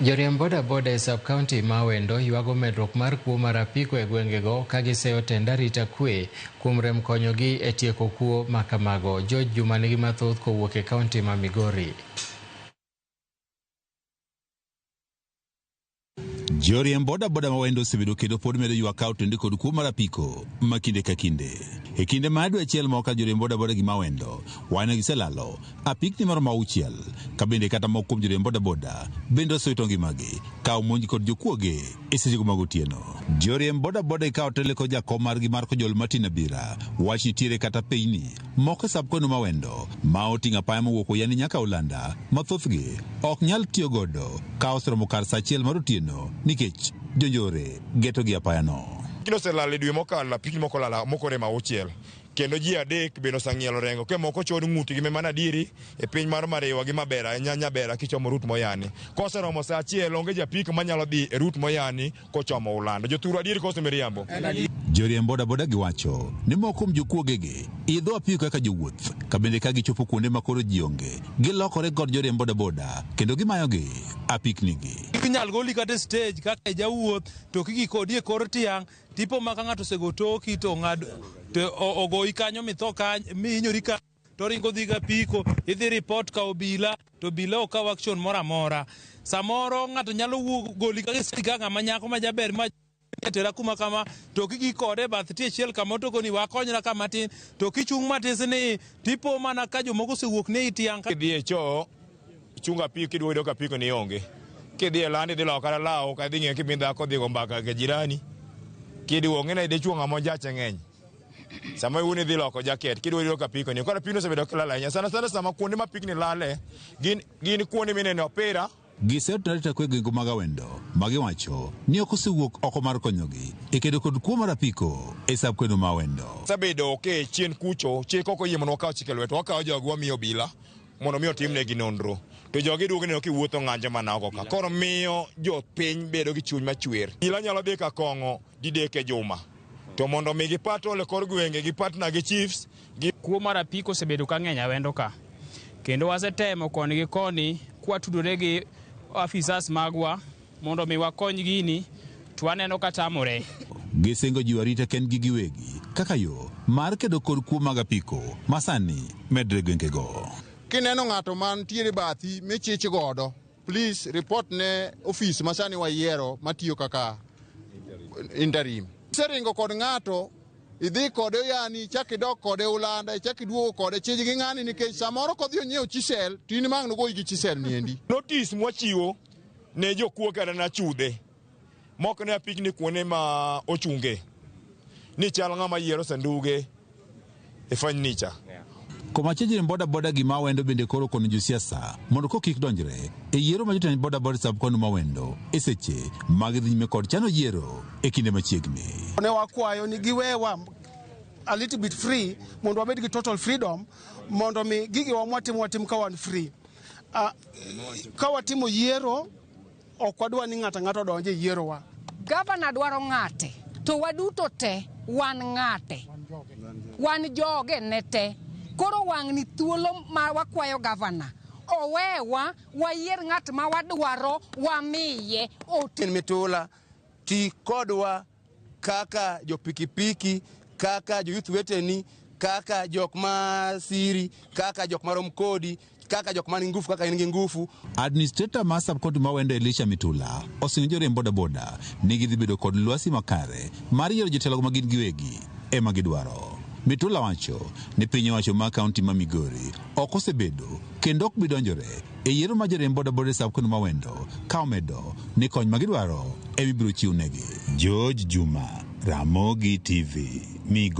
Joriemb bodaboda e sub-county ma Awendo ywago medruok mar kuo mar apiko e gwengego ka giseyo tend arita kwe kuom rem konyogi e tieko kuo ma kamago. George Juma nigi mathoth kowuok e kaunti ma Migori. Joriemb bodaboda ma Wendo osebedo kendo pod medo ywak ka otende kod kuo mar apiko ma kinde ka kinde. E kinde mar dwe achiel mokalo joriemb bodaboda gi ma Wendo waneno giselalo apikni maromo 6 ka bende kata moko kuom joriemb bodaboda bende osewito ngimagi ka omonj kod jokuoge e sechego mag otieno. Joriemb bodaboda ikawo tele kod jakom margi mar Kojol Martin Abira wach nitiere kata pinyni moko e sub-county ma Wendo ma oting'o apaya mowuok Oyani nyaka Olanda ma thothgi ok nyal tiyo godo ka oseromo kar saa 1 mar otieno nikech jonjore geto gi apayano. Kendo oselal e dwe mokalo apikni moko olal moko orem 6 kendo ji 3 bende oseng'ielo rengo ke moko chod ng'utgi me mana adieri e piny mar Mariwa gi Mabera Nyabera kichomo rut Moyani. Koseromo saa 1 onge japiko manyalo dhi e rut Moyani kochomo Ulanda. Jothuru adieri koso miriambo? Joriemb bodaboda giwacho ni moko kuom jokuogegi idho apiko kaka jowuoth ka bende ka gichopo kuonde ma koro ji onge gilokore kod joriemb bodaboda kendo gimayogi apiknigi. Inyal goli kata e stage kaka jawuoth to kigi kodi e kor tiang' tipo ma ka ng'ato osego toki to ng'ad to ogoyi kanyo mitho kanyo mihinyori kanyo to ringo dhi gapiko idhi report ka obila to obila ok kaw action moro amora. Samoro ng'ato nyalo goli kaka stage kaka ng'ama nyako ma jaber ma tera kuma kama to kigi kode e bath tie achiel kama to koni wakonyra kama tin to kichung' matis ni tipo mana ka jomoko osewuok ne i tiang' Kidhi e choo chungo apiko kidwa yudo ka apiko ni onge. Kidhi e landi idhi loko kata law ka idhi ng'iyo kimi dhako dhi go mbaka ga jirani. Kidwa ng'e ni dichuo ng'ama onjache ng'eny. Sama iwuon idhi loko jaket kidwa yudo ka apiko ni. Koro apiko osebedo kilal ahinya. Sana sana sama kuonde ma apikni lale gin kuonde minene opira. Giseyo arita kwe gwenge mag Awendo ma giwacho ni ok osewuok oko mar konyogi e kedo kod kuo mar apiko e sub-county ma Awendo. Osebedo ke chien kucho chik ok oyie mondo wakaw chik e lwetwa wakawo jogi wamiyo obila mondo mi otimnegi nonro. To jogi duogo neno kiwuotho ng'anjo mana oko ka. Koro miyo jopiny bedo gi chuny machwer. Obila nyalo dhi ka kong'o didek e juma. To mondo mi gipatrol e kor gwenge gi partner gi chiefs gi Kuo mar apiko osebedo ka ng'eny Awendo ka. Kendo wasetemo koni gi koni kwatudore gi afisas magwa mondo mi wakony gini to waneno ka tamore. Gisingo jiwo arita kendgi giwegi kaka yo mar kedo kod kuo mag apiko ma sani medre gwengego. Kineno ng'ato mantiere bathi michich godo, please report ne ofis ma sani wayiero matiyo kaka interim. Iseringo kod ng'ato idhi kode Oyani, ichak idok kode Ulanda, ichak iduogo kode, chij gi ng'ani nikech samoro kodhi onyiewo chisel, to in ma ang' nogoyi gi chisel niendi. Notice mwachiwo ne jokuo kata na chudhe moko ne apikni kuonde ma ochunge ni chal ng'ama yiero sanduge e furniture. Komachielo joriemb bodaboda gi ma Awendo bende koro kono josiasa mondo ko kik donjre e yiero ma jotend bodaboda sub-county ma Awendo e seche ma gidhi nyime kod chano yiero e kinde machiegni. Ne wakwayo ni giwewa a little bit free mondo wabed gi total freedom mondo mi gigewa mwatimo watim ka wan free. Ka watimo yiero ok wadwa ni ng'ato ang'ato odonj e yierowa. Gavana dwaro ng'ate to waduto te wan ng'ate. Wan joge ne te. Koro wang'ni thuolo ma wakwayo gavana owewa wayier ng'at ma wadwaro wamiye. Mitula ti kodwa kaka jopikipiki, kaka joyouth weteni, kaka jok ma siri, kaka jok marom kodi, kaka jok man gi ngufu kaka in gi ngufu. Administrator ma sub-county ma Awendo Elisha Mitula osingo joriemb bodaboda ni gidhi bedo kod lwasi makare mar yiero jotelo ma gin giwegi ema gidwaro. Mitula wacho ni piny owacho ma kaunti ma Migori ok osebedo kendo ok bi donjore e yiero ma joriemb bodaboda e sub-county ma Awendo ka omedo ni kony ma gidwaro ema ibiro chiwnegi. George Juma, Ramogi TV, Migori.